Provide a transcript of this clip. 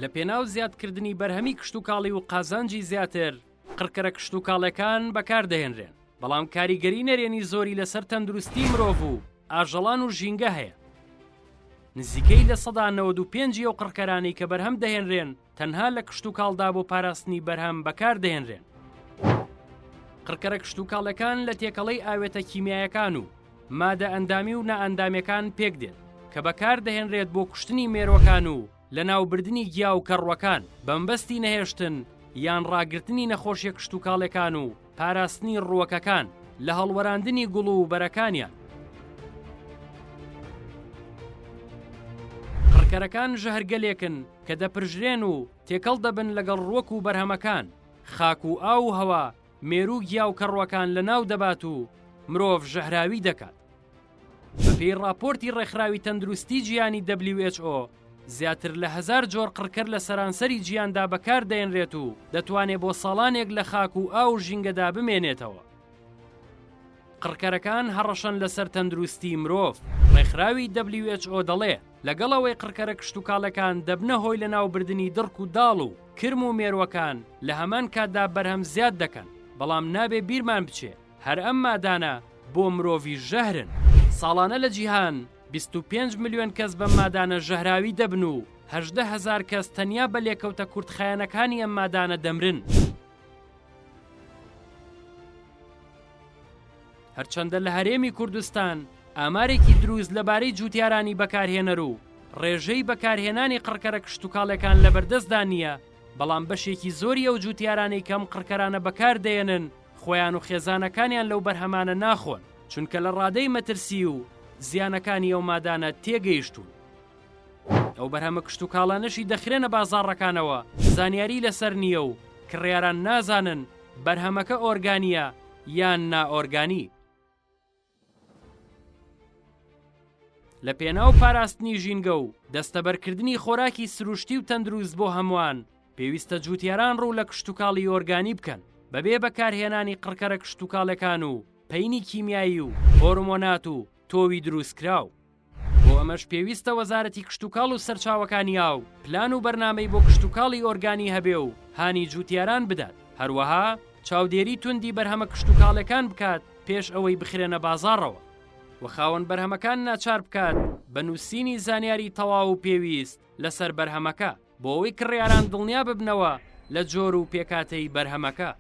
لە پێناو زیادکردنی بەرهەمی کشتوکاڵی و قازانجی زیاتر، قڕکەرە کشتوکاڵیەکان بەکاردەهێنرێن، بەڵام کاریگەری نەرێنی زۆری لەسەر تەندروستی مرۆڤ و ئاژەڵان و ژینگە هەیە. نزیکەی 95% ی ئەو قڕکەرانەی کە بەرهەم دەهێنرێن تەنها لە کشتوکاڵدا بۆ پاراستنی بەرهەم بەکاردەهێنرێن. قڕکەرە کشتوکاڵەکان لە تێکەڵەی ئاوێتە کیمیایەکان و مادە ئەندامی و نائەندامیەکان پێکدێت کە بەکاردەهێنرێت بۆ کوشتنی مێروەکان و لەناوبردنی گیا و کەڕوەکان بەمبەستی نەهێشتن یان ڕاگرتنی نەخۆشیە کشتوکاڵێکان و پاراستنی ڕووەکەکان لە هەڵوەراندنی گوڵ و بەرەکانیان. قڕکەرەکان ژەهرگەلێکن کە دەپرژرێن و تێکەڵ دەبن لەگەڵ ڕووەک و بەرهەمەکان، خاک و ئاو و هەوا، مێروو گیا و کەڕوەکان لەناو دەبات و مرۆڤ ژەهراوی دەکات. بەپێی ڕاپۆرتی ڕێکخراوی تەندروستی جیهانی WHO، زیاتر لە هەزار جۆر قڕکەر لە سەرانسەری جیهاندا بەکاردەهێنرێت و دەتوانێت بۆ ساڵانێک لە خاک و ئاو و ژینگەدا بمێنێتەوە. قڕکەرەکان هەڕەشەن لەسەر تەندروستی مرۆڤ، ڕێکخراوی WHO دەڵێ، لەگەڵ ئەوەی قڕکەرە کشتوکاڵەکان دەبنە هۆی لەناوبردنی دڕک و داڵ و کرم و مێروەکان لە هەمان کاتدا بەرهەم زیاد دەکەن، بەڵام نابێ بیرمان بچێ هەر ئەم مادانە بۆ مرۆڤیش ژەهرن. ساڵانە لە جیهان 25 ملیۆن کەس بەم مادانە ژەهراوی دەبن و 18 هەزار کەس تەنیا بە لێکەوتە کورتخایەنەکانی ئەم مادانە دەمرن. هەرچەندە لە هەرێمی کوردستان ئامارێکی دروست لەبارەی جوتیارانی بەکارهێنەر و ڕێژەی بەکارهێنانی قڕکەرە کشتوکاڵەکان لەبەردەستدا نییە، بەڵام بەشێکی زۆری ئەو جوتیارانەی کەم قڕکەرانە بەکاردەیەنن خۆیان و خێزانەکانیان لەو بەرهەمانە ناخۆن، چونکە لە ڕادەی مەترسی و زیانەکانی ئەو مادانە تێگەیشتوون. ئەو بەرهەمە کشتوکاڵانەشی دەخرێنە بازاڕەکانەوە زانیاری لەسەر نییە و کڕیاران نازانن بەرهەمەکە ئۆرگانییە یان نائۆرگانی. لە پێناو پاراستنی ژینگە و دەستەبەرکردنی خۆراکی سروشتی و تەندروست بۆ هەمووان، پێویستە جووتیاران ڕوو لە کشتوکاڵی ئۆرگانی بکەن، بەبێ بەکارهێنانی قڕکەرە کشتوکاڵەکان و پەینی کیمیایی و هۆرمۆنات و تۆوی دروستکراو. بۆ ئەمەش پێویستە وەزارەتی کشتوکاڵ و سەرچاوەکانی ئاو پلان و بەرنامەی بۆ کشتوکاڵی ئۆرگانی هەبێ و هانی جووتیاران بدات، هەروەها چاودێری توندی بەرهەمە کشتوکاڵیەکان بکات پێش ئەوەی بخرێنە بازاڕەوە و خاوەن بەرهەمەکان ناچار بکات بە نووسینی زانیاری تەواو و پێویست لەسەر بەرهەمەکە بۆ ئەوەی کڕیاران دڵنیا ببنەوە لە جۆر و پێکهاتەی بەرهەمەکە.